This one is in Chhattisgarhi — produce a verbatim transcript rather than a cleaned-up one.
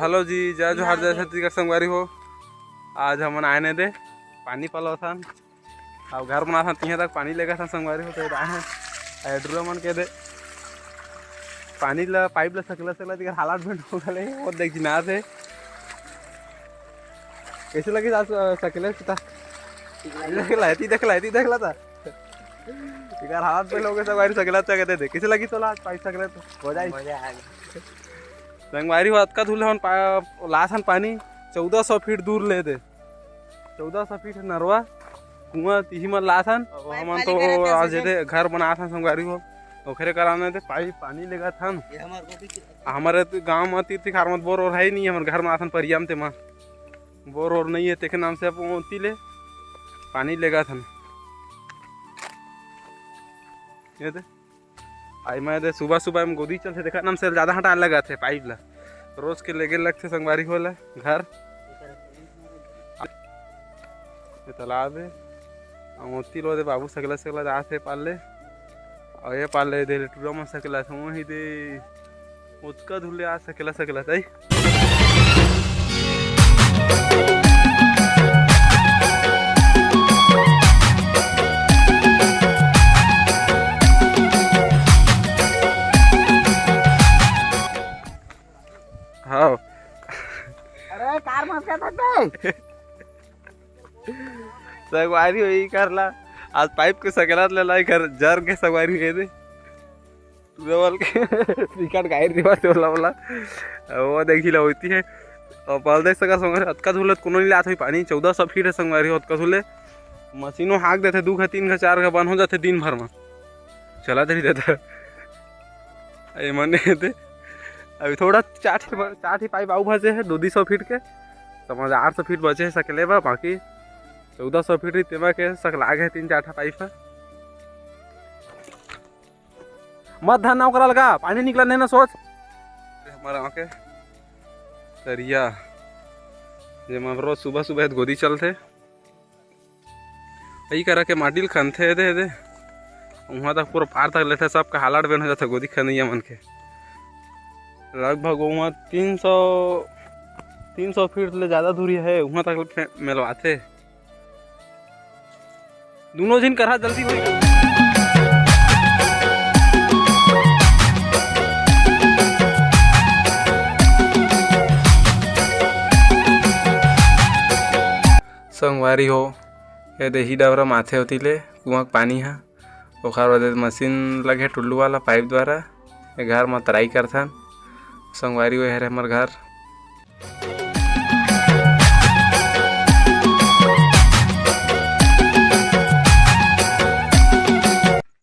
हेलो जी, जय जोहार, जय छत्तीसगढ़ संगवारी हो। आज हमन आए ने दे पानी पलोथन, अब घर बनाथन, तिहां तक पानी लेगथन संगवारी हो। तो आए हैं एड्रो मन के दे पानी ला, पाइप ला सकला सकला, तेकर हालात भेंट हो गले। वो देखी ना थे, कैसे लगी आज सकले ता? देख ला, एती देख ला, एती देख ला ता। तेकर हालात भेंट हो गए संगवारी, सकला ता कहते दे। कैसे लगी तोला आज पाइप सकले तो? मजा आई। मजा आ गया। संगवारी हो, अतका धुले हन पा-, लाथन पानी चौदह सौ फीट दूर ले दे, चौदह सौ फीट नरवा कुआं तिही मन लाथन। अब हमन तो आज एदे घर बनाथन संगवारी हो, ओखरे कराना दे पाइप पानी लेगथन। हमर गांव म तीर तिखार म बोर ओर है नहीं, हमर घर बनाथन परिया म, तेमा बोर ओर नहीं है, तेखे नाम से अपन ओती ले पानी लेगथन। ये दे आई मैं दे सुबह सुबह में गोदी चलथे, देखा नाम से ज्यादा हटाए लगा थे पाइप ला, रोज के लेगे लगथे संगवारी हो ला घर। ये तालाब है, हम ओती लो दे बाबू सगला सगला जात हे पाले, और ये पाले दे ले टूरा मन सगला थे वही दे ओतका धुले आ सकेला सकेला ताई। हाँ। अरे कार मत कर सकते। संगवारी हो ई कर ला, आज पाइप के सकेला ले लाई कर जर के संगवारी हो दे। टूरा वाल के टिकट गाइड देवा से वाला वाला। वो देखी ला होती है। और पाल देख सका संगवारी, अतका धुले त कोनो नहीं लात होई पानी, चौदह सौ फीट है संगवारी, अतका धुले। मशीनों हाँक देथे, दू घा, तीन घा, चार घा बन हो जाथे दिन भर में। चला दे देता। ये मने दे। अभी थोड़ा चार ठे, चार ठे पाइप आऊ बचे है, दो दो सौ फीट के। समझ आठ सौ फीट बचे है सकले बा, बाकी चौदह सौ फीट रही, तेमा के सकला गए तीन चार ठा पाइप है। मत धरना ओकरा लगा, पानी निकला नहीं ना सोच। हमारा आके तरिया, जेमा रोज सुबह सुबह गोदी चलथे। यही करा के माटी ल खनथे, दे, दे। वहाँ तक पूरा पार तक लेथे, सबका हालात बेन हो जाथे गोदी खनैया मन के। लगभग वहाँ तीन सौ, तीन सौ फीट ले ज़्यादा दूरी है, वहाँ तक फे-, मेलवाथे। दोनों झिन करहा जल्दी होई। संगवारी हो, ये देही डबरा माथे होती ले कुआं के पानी हा, ओखर बाद मशीन लगे टुल्लू वाला पाइप द्वारा ये घर म तराई करथन। संगवारी हो, ये हरे हमर घर।